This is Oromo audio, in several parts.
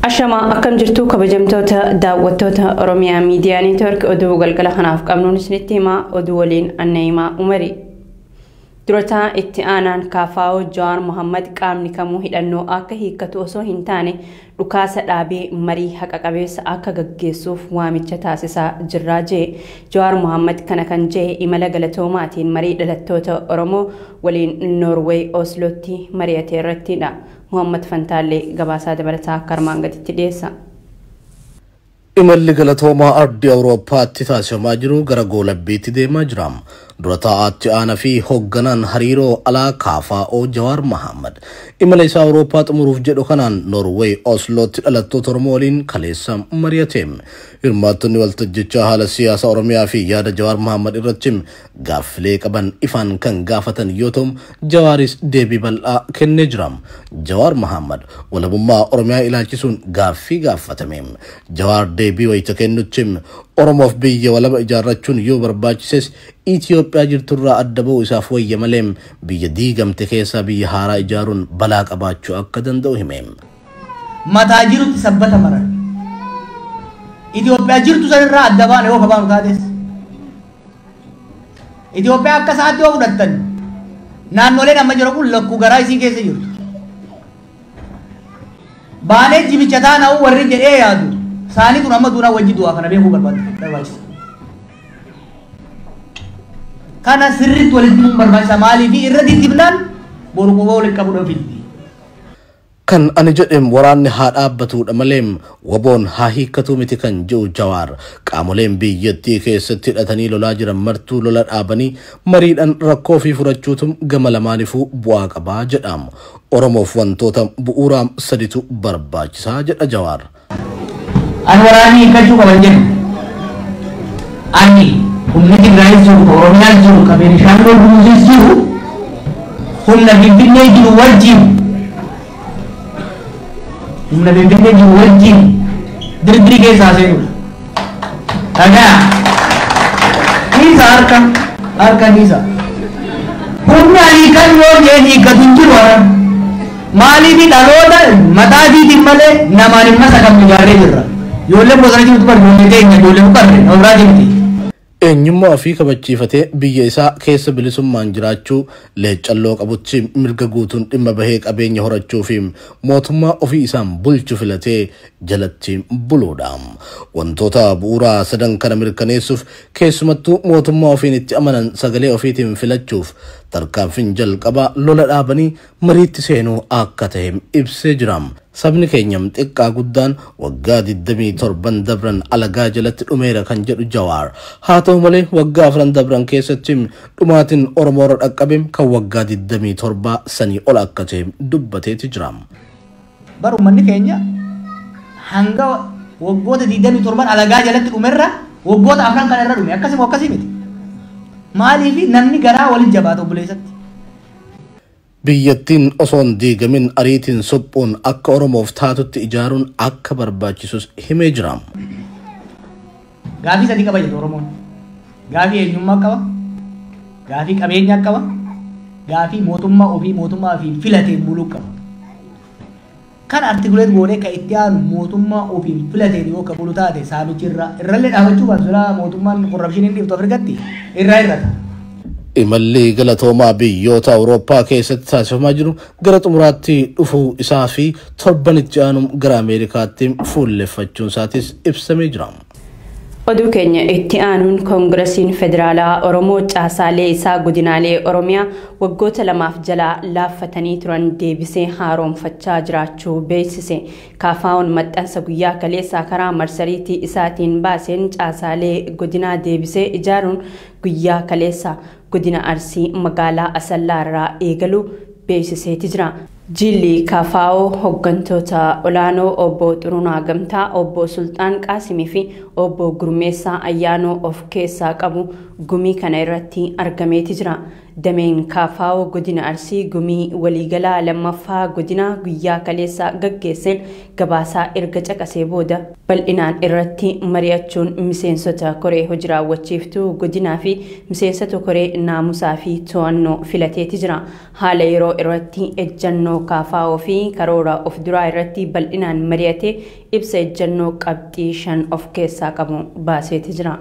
Ashama akkam jirtu kabajamtoota daawwattoota Oromiyaa Miidiyaa Neetwoork oduu galgala kanaaf qabnuun isinitti himaa oduu waliin Annayimaa Umarii. Durataa itti aanaan KFO Jawaar Mohammad qaamni kamuu hidhannoo akka hiikkatu osoo hin taane dhukaasa dhaabee marii haqa qabeessa akka gaggeessuuf waamicha taasisaa jirraa jee. Jawaar Mohammad kana kan jee imala galatoomaatiin marii dhalattoota Oromoo waliin Noorweey Oslootti mari'ate irrattidha. Muhammad Fantaallee gabaasaa dabalataa akka armaan gaditti dhiyeessa. Imalli galatoomaa ardii Awurooppaatti taasifamaa jiru gara goolabbiitti deemaa jira. Dura taa'aatti aanaa fi hoogganaan hariiroo alaa KFO Jawaar Mohammad imala isaa Awurooppaa xumuruuf jedhu kanaan Noorweey Oslootti dhalattoota Oromoo waliin kaleessa mari'ate. Hirmaattonni waltajjichaa haala siyaasa Oromiyaa fi yaada Jawaar Mohammad irratti gaaffilee qaban ifaan kan gaafatan yoo ta'u, Jawaaris deebii bal'aa kennee jira. Jawaar Mohammad walabummaa Oromiyaa ilaalchisuun gaaffii gaafatame. Jawaar deebii wayita kennutti Oromoof biyya walaba ijaarrachuun yoo barbaachises Itoophiyaa jirturraa adda ba'uu isaaf wayya malee biyya diigamte keessaa biyya haaraa ijaaruun balaa qabaachuu akka danda'u hime. Mataa jirutti sabbata maran. Itoophiyaa jirtu sanirraa adda baane yoo kabaanu taates. Itoophiyaa akka sa'aatti yoo fudhattan naannoleen amma jiru kun lakkuu garaa isii keessa jirtu. Baanee jibicha taana'uu warri jedhee yaadu. Saanii tun amma duunaa wajji du'aa kana beekuu barbaachisa. Kana sirriitti walitti himuun barbaachisa. Maaliif irra diddiibnaan boru quba walitti qabuudhaan fiddi. Kan ani jedhem waraanni haa dhaabbatudha malee waboon haa hiikkatu miti kan jedhu Jawaar qaamoleen biyyattii keessatti hidhatanii lolaa jiran martuu lola dhaabanii mariidhaan rakkoo fi furachuutu gama lamaanifuu bu'aa qabaa jedhama. Oromoof wantoota bu'uuraa saditu barbaachisaa jedha Jawaar. Ani waraanni hiikkachuu qaban jedhu. Ani humni Tigraayis jiru, Oromiyaas jiru, kan Beenishaangul Gumuzis jiru, humna Finfinnee jiru wajjin humna Finfinnee jiru wajjin dirdirii keessaa seenudha. Dhagaa dhiisa harka harka dhiisa. Humna hiikan yoo jeen hiikkatu hin jiru haran. Maaliif dhaloota mataa fiitiin malee namaan hin masakamne ijaarree jirra. Ijoolleen bosona jirtu bar ijoollee keenya ijoollee mukarre nama biraa jirti. Eenyummaa ofii kabachiifatee biyya isaa keessa bilisummaan jiraachuu leeccalloo qabutti mirga guutuun dhimma bahee qabeenya horachuu fi mootummaa ofii isaan bulchu filatee jalatti buluudha. Wantoota bu'uuraa sadan kana mirkaneessuuf keessumattuu mootummaa ofiin itti amanan sagalee ofiitiin filachuuf tarkaanfiin jalqabaa lola dhaabanii mariitti seenuu akka ta'e ibsee jira. Sabni keenya xiqqaa guddaan waggaa 27 dabran alagaa jalatti dhumeera kan jedhu Jawaar. Haa ta'u malee waggaa 4 dabran keessatti dhumaatiin Oromoo irra dhaqqabe kan waggaa 27 sanii ol akka ta'e dubbateeti jira. Bar uummanni keenya hanga waggoota 27 alagaa jalatti dhumerra waggoota 4 kana irra dhume akkasuma akkasii miti. Maaliif namni garaa waliin jabaata obboleessatti? Biyyattiin osoo hin diigamin ariitiin suphuun akka Oromoof taatutti ijaaruun akka barbaachisus himee jira. Gaafii sadii qaba jedhu Oromoon. Gaafii eenyummaa qaba, gaafii qabeenyaa qaba, gaafii mootummaa ofii mootummaa ofii filateen buluu qaba. Kan artikuleet goonee kan itti aanu mootummaa ofii filateen yoo kan bulu taate saamichi irra irrallee dhaabachuu baatu silaa mootummaan korrapshiniin dhiiftu Afrikatti irraa hir'ata. Imalli galatoomaa biyyoota Awurooppaa keessatti taasifamaa jiru gara xumuraatti dhufuu isaa fi torban itti aanu gara Ameerikaatti fuulleffachuun isaatis ibsamee jira. Oduu keenya itti aanuun Koongiresiin Federaalaa Oromoo caasaalee isaa godinaalee Oromiyaa waggoota lamaaf jalaa laaffatanii turan deebisee haaromfachaa jiraachuu beeksise. KFO'n maxxansa guyyaa kaleessaa karaa marsariitii isaatiin baaseen caasaalee godinaa deebisee ijaaruun guyyaa kaleessaa godina Arsii magaalaa Asallaa irraa eegaluu beeksiseeti jira. Jilli KFO hooggantoota olaanoo obbo Xurunaa Gamtaa, obbo Sultaan Qaasimii fi obbo Gurmeessaa Ayyaanoo of keessaa qabu gumii kana irratti argameeti jira. Dameen KFO godina Arsii gumii waliigalaa lammaffaa godina guyyaa kaleessaa gaggeesseen gabaasaa erga caqasee booda bal'inaan irratti mari'achuun miseensota koree hojii raawwachiiftuu godinaa fi miseensota koree naamusaa fi to'annoo filateeti jira. Haala yeroo irratti ejjannoo ejjennoo KFO fi karoora of duraa irratti bal'inaan mari'atee ibsa ejjennoo qabxii 5 of keessaa qabu baaseeti jira.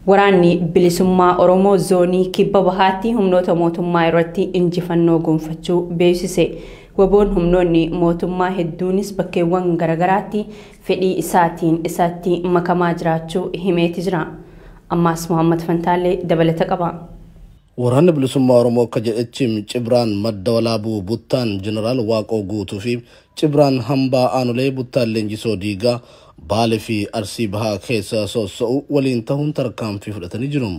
Waraanni bilisummaa Oromoo zoonii kibba bahaatti humnoota mootummaa irratti injifannoo gonfachuu beeksise. Waboon humnoonni mootummaa hedduunis bakkeewwan garagaraatti fedhii isaatiin isatti makamaa jiraachuu himeeti jira. Ammaas Muhammad Fantaalee dabalata qaba. Waraanni bilisummaa Oromoo akka jedhetti Cibraan madda walaabuu Buttaan Jeneraal Waaqoo Guutuu fi Cibraan hambaa Aanolee Buttaan Leenjisoo Diigaa Baalee fi Arsii Bahaa keessa soosso'u waliin ta'uun tarkaanfii fudhatanii jiru.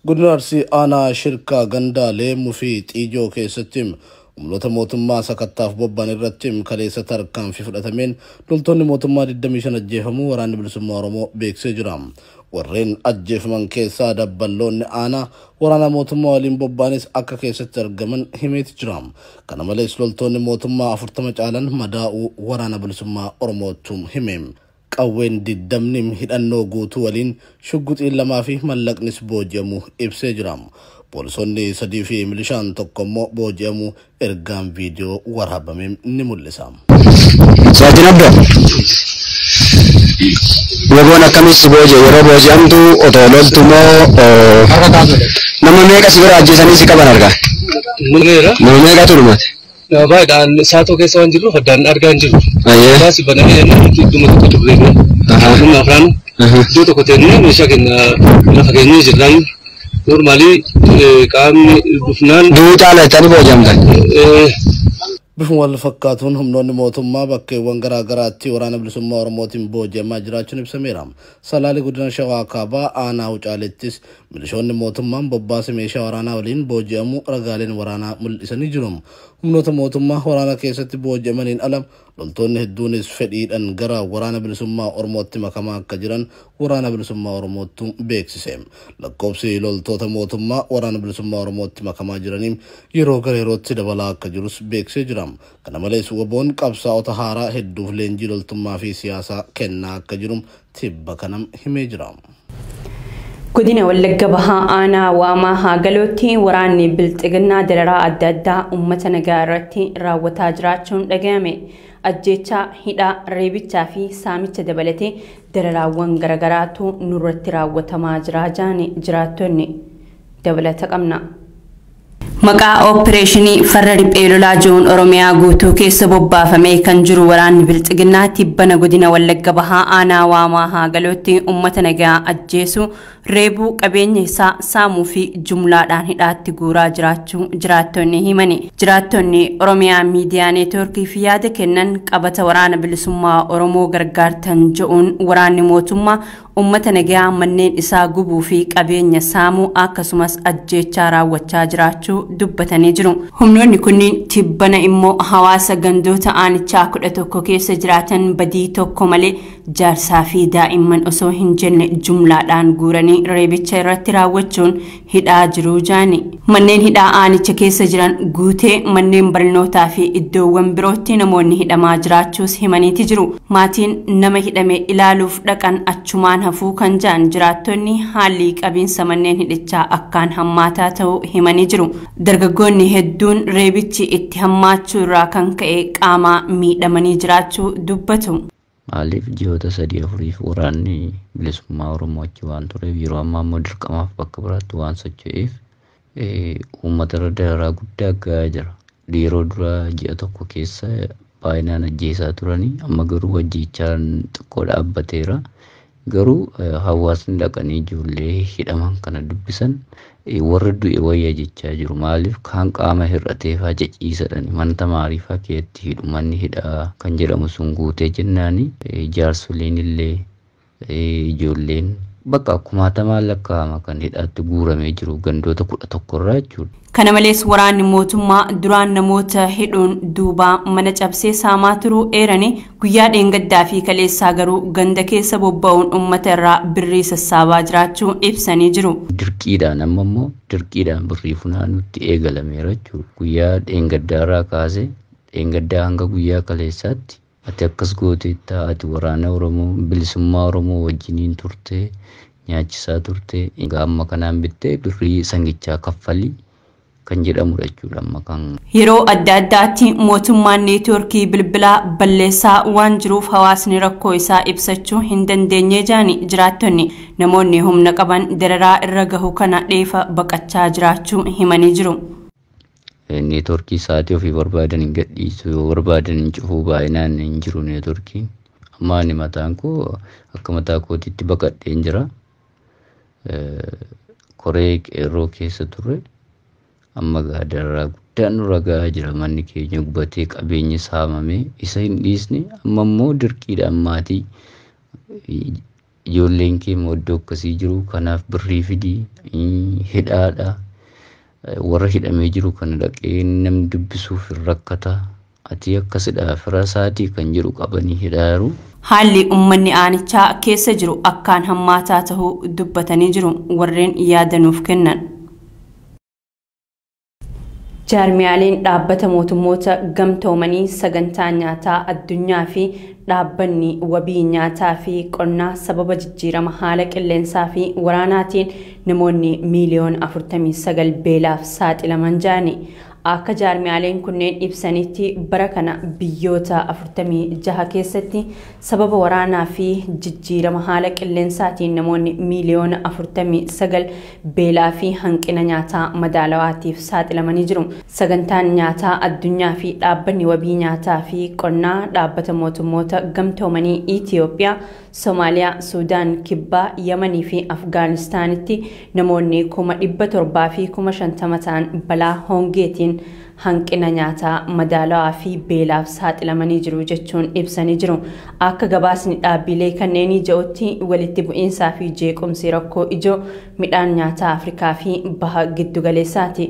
Godina Arsii aanaa Shirkaa Gandaa Leemmuu fi Xiijoo keessatti humnoota mootummaa sakattaaf bobba'an irratti kaleessa tarkaanfii fudhatameen loltoonni mootummaa 25 ajjeefamuu waraanni bilisummaa Oromoo beeksisee jira. Warreen ajjeefaman keessaa dabballoonni aanaa waraana mootummaa waliin bobba'anis akka keessatti argaman himeeti jira. Kana malees loltoonni mootummaa 40 caalan madaa'uu waraana bilisummaa Oromootu hime. Qawween 20 hidhannoo guutuu waliin shugguxiin 2 fi mallaqnis booji'amuu ibsee jira. Poolisoonni 3 fi milishaan 1 immoo booji'amuu ergaan viidiyoo waraabame ni mul'isa. Saatiin Abdoo. Waboon akkamis booji'e yeroo booji'amtu otoo loltu moo nama meeqa si bira ajjeesanii si qaban argaa? Nama meeqatu dhumate? Baay'eedhaan saatoo keessa waan jirruuf addaan argaa hin jirru. Baasii banamee idduma tokko turre. Namni afran iddoo tokko teennee meeshaa keenya lafa keenyee jirraan normaalii qaamni dhufnaan. Du'uu caala jettanii booji'amtan? Bifuma wal fakkaatuun humnoonni mootummaa bakkeewwan garaa garaatti waraana bilisummaa Oromootiin booji'amaa jiraachuun ibsameera. Salaalee godina Shawaa Kaabaa aanaa Wucaalettis milishoonni mootummaan bobbaasa meeshaa waraanaa waliin booji'amuu ragaaleen waraanaa mul'isanii jiru. Humnoota mootummaa waraana keessatti booji'amaniin ala loltoonni hedduunis fedhiidhaan gara waraana bilisummaa Oromootti makamaa akka jiran waraana bilisummaa Oromootu beeksise. Lakkoofsi loltoota mootummaa waraana bilisummaa Oromootti makamaa jiraniin yeroo gara yerootti dabalaa akka jirus beeksisee jira. Kana malees waboon qabsaa'ota haaraa hedduuf leenjii loltummaa fi siyaasaa kennaa akka jiru tibba kanam himee jira. Godina Wallagga Bahaa aanaa Waamaa Haagalootti waraanni bilxiginnaa dararaa adda addaa uummata nagaa irratti raawwataa jiraachuun dhagahame. Ajjeechaa, hidhaa, reebichaa fi saamicha dabalatee dararaawwan garagaraatu nurratti raawwatamaa jira jedhani jiraattonni. Dabalata qabna. Maqaa opereeshinii farra riphee lolaa jiruun Oromiyaa guutuu keessa bobbaafamee kan jiru waraanni bilxiginnaa tibbana godina Wallagga Bahaa aanaa Waamaa Haagalootti uummata nagaa ajjeesuu, reebuu, qabeenya isaa saamuu fi jumlaadhaan hidhaatti guuraa jiraachuu jiraattonni himani. Jiraattonni Oromiyaa miidiyaa neetwoorkiif yaada kennan qabata waraana bilisummaa Oromoo gargaartan jedhuun waraanni mootummaa uummata nagaa manneen isaa gubuu fi qabeenya saamuu akkasumas ajjeechaa raawwachaa jiraachuu dubbatanii jiru. Humnoonni kunniin tibbana immoo hawaasa gandoota aanichaa 11 keessa jiraatan badii tokko malee jaarsaa fi daa'imman osoo hin jenne jumlaadhaan guuranii reebicha irratti raawwachuun hidhaa jiruu jaani. Manneen hidhaa aanicha keessa jiran guutee manneen barnootaa fi iddoowwan birootti namoonni hidhamaa jiraachuus himaniiti jiru. Maatiin nama hidhame ilaaluuf dhaqan achumaan hafuu kan ja'an jiraattonni haalli qabiinsa manneen hidhichaa akkaan hammaataa ta'uu himanii jiru. Dargaggoonni hedduun reebichi itti hammaachuu irraa kan ka'e qaama miidhamanii jiraachuu dubbatu. Maaliif ji'oota 3-4 waraanni bilisummaa Oromoo achi waan tureef yeroo ammaa immoo dirqamaaf bakka biraatti waan socho'eef uummata irra dararaa guddaa gahaa jira. Yeroo duraa ji'a tokko keessa baay'inaan ajjeesaa turanii amma garuu ajjeechaan xiqqoo dhaabbateera. Garuu hawaasni dhaqanii ijoollee hidhaman kana dubbisan warra du'e wayya jechaa jiru. Maaliif kaan qaama hir'ateefaa ciciisadhani mana tamaariifaa keessatti hidhu manni hidhaa kan jedhamu sun guutee jennaani jaarsoliin illee ijoolleen bakka kumaatamaan lakkaa'ama kan hidhaatti guuramee jiru gandoota 11 irraa jechuudha. Kana malees waraanni mootummaa duraan namoota hidhuun duubaa mana cabsee saamaa turuu eeranii guyyaa dheengaddaa fi kaleessaa garuu ganda keessa bobba'uun uummata irraa birrii sassaabaa jiraachuu ibsanii jiru. Dirqiidhaan amma immoo dirqiidhaan birrii funaanuutti eegalameera jechuudha. Guyyaa dheengaddaa irraa kaasee dheengaddaa hanga guyyaa kaleessaatti ati akkas gooteetta, ati waraana Oromoo bilisummaa Oromoo wajjiniin turte, nyaachisaa turte, amma kanaan bittee birrii sangichaa kaffalii. kan jedhamudha jechuudha amma kan. Yeroo adda addaatti mootummaan neetwoorkii bilbilaa balleessaa waan jiruuf hawaasni rakkoo isaa ibsachuu hin dandeenye jaani jiraattonni namoonni humna qaban dararaa irra gahu kana dheefa baqachaa jiraachuu himanii jiru. Neetwoorkii sa'aatii ofii barbaadan hin gadhiisu yoo barbaadan hin cufuu baay'inaan hin jiru neetwoorkiin. Amma ani mataan koo akka mataa kootiitti baqadheen jira. Koree qeerroo keessa ture. Amma gaa dararaa guddaan nurra gahaa jira. Manni keenya gubatee qabeenyi saamamee isa hin dhiisne amma immoo dirqiidhaan maatii ijoolleen keenya iddoo akkasii jiru kanaaf birrii fidii hidhaadha. Warra hidhamee jiru kana dhaqee namni dubbisuuf hin rakkata. Ati akkasidha fira isaatii kan jedhu qabanii hidhaaru. Haalli uummanni aanichaa keessa jiru akkaan hammaataa ta'uu dubbatanii jiru warreen yaada nuuf kennan. Jaarmiyaaleen dhaabbata mootummoota gamtoomanii sagantaa nyaataa addunyaa fi dhaabbanni wabii nyaataa fi qonnaa sababa jijjiirama haala qilleensaa fi waraanaatiin namoonni miiliyoona 49 beelaaf saaxilaman jaani. Akka jaarmiyaaleen kunneen ibsanitti bara kana biyyoota 46 keessatti sababa waraanaa fi jijjiirama haala qilleensaatiin namoonni miiliyoona 49 beelaa fi hanqina nyaataa madaalawaatiif saaxilamanii jiru. Sagantaan nyaataa addunyaa fi dhaabbanni wabii nyaataa fi qonnaa dhaabbata mootummoota gamtoomanii Itiyoophiyaa, Somaaliyaa, Suudaan, Kibbaa, Yamanii fi Afgaanistaanitti namoonni 750,000 ta'an balaa hongeetiin hanqina nyaataa madaalawaa fi beelaaf saaxilamanii jiru jechuun ibsanii jiru. Akka gabaasni dhaabbilee kanneenii jedhutti walitti bu'iinsaa fi jeequmsi rakkoo ijoo midhaan nyaataa Afrikaa fi baha giddugaleessaati.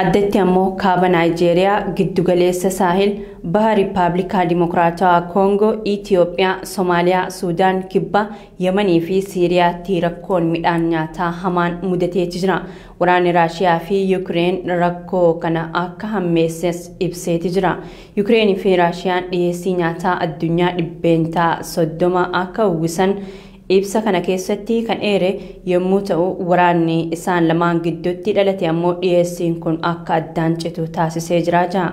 Addatti ammoo kaaba Naayijeeriyaa, giddugaleessa Saahil, baha Riippaabilikaa Dimokiraatawaa Koongoo, Itiyoophiyaa, Somaaliyaa, Suudaan, Kibbaa, Yemanii fi Siiriyaatti rakkoon midhaan nyaataa hamaan mudateeti jira. Waraanni Raashiyaa fi Yukireen rakkoo kana akka hammeesses ibseeti jira. Yukireen fi Raashiyaan dhiyeessii nyaataa addunyaa 30% akka uwwisan ibsa kana keessatti kan eere yommuu ta'u waraanni isaan lamaan gidduutti dhalate ammoo dhiyeessiin kun akka addaan citu taasisee jira ja'a.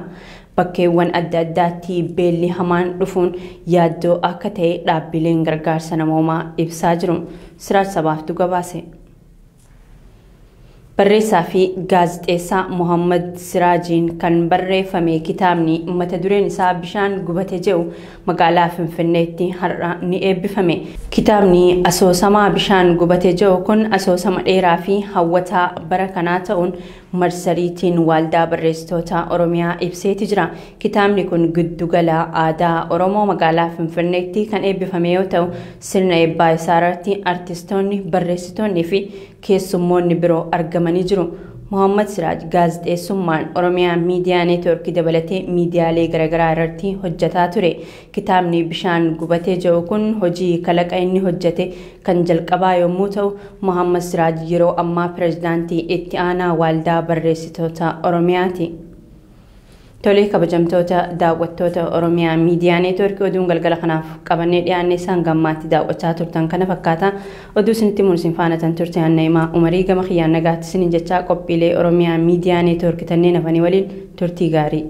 Bakkeewwan adda addaatti beelli hamaan dhufuun yaaddoo akka ta'e dhaabbileen gargaarsa namoomaa ibsaa jiru. Siraaj Sabaaftuu gabaase. Barreessaa fi gaazexeessaa Muhammad Siraajiin kan barreeffame kitaabni mata dureen isaa bishaan gubate jedhu magaalaa Finfinneetti har'a ni eebbifame. Kitaabni asoosamaa bishaan gubate jedhu kun asoosama dheeraa fi hawwataa bara kanaa ta'uun marsariitiin waaldaa barreessitoota Oromiyaa ibseeti jira. Kitaabni kun giddugala aadaa Oromoo magaalaa Finfinneetti kan eebbifame yoo ta'u sirna eebbaa isaa irratti artistoonni, barreessitoonni fi keessummoonni biroo argamanii jiru. Muhammad Siraaj gaazexeessummaan Oromiyaa Miidiyaa Neetwoorkii dabalatee miidiyaalee garaagaraa irratti hojjetaa ture. Kitaabni bishaan gubatee jedhu kun hojii kalaqa inni hojjete kan jalqabaa yommuu ta'u Muhammad Siraaj yeroo ammaa pirezidaantii itti aanaa waaldaa barreessitoota Oromiyaati. Tolee kabajamtoota daawwattoota Oromiyaa Miidiyaa Neetwoorkii oduun galgala kanaaf qabannee dhiyaanne isaan gammaatti daawwachaa turtan kana fakkaata. Oduu isinitti mul'isin faana tan turte Hanna Umarii gama kiyyaan nagaatti isiniin jechaa qophiilee Oromiyaa Miidiyaa Neetwoorkii tanneen hafanii waliin turtii gaarii.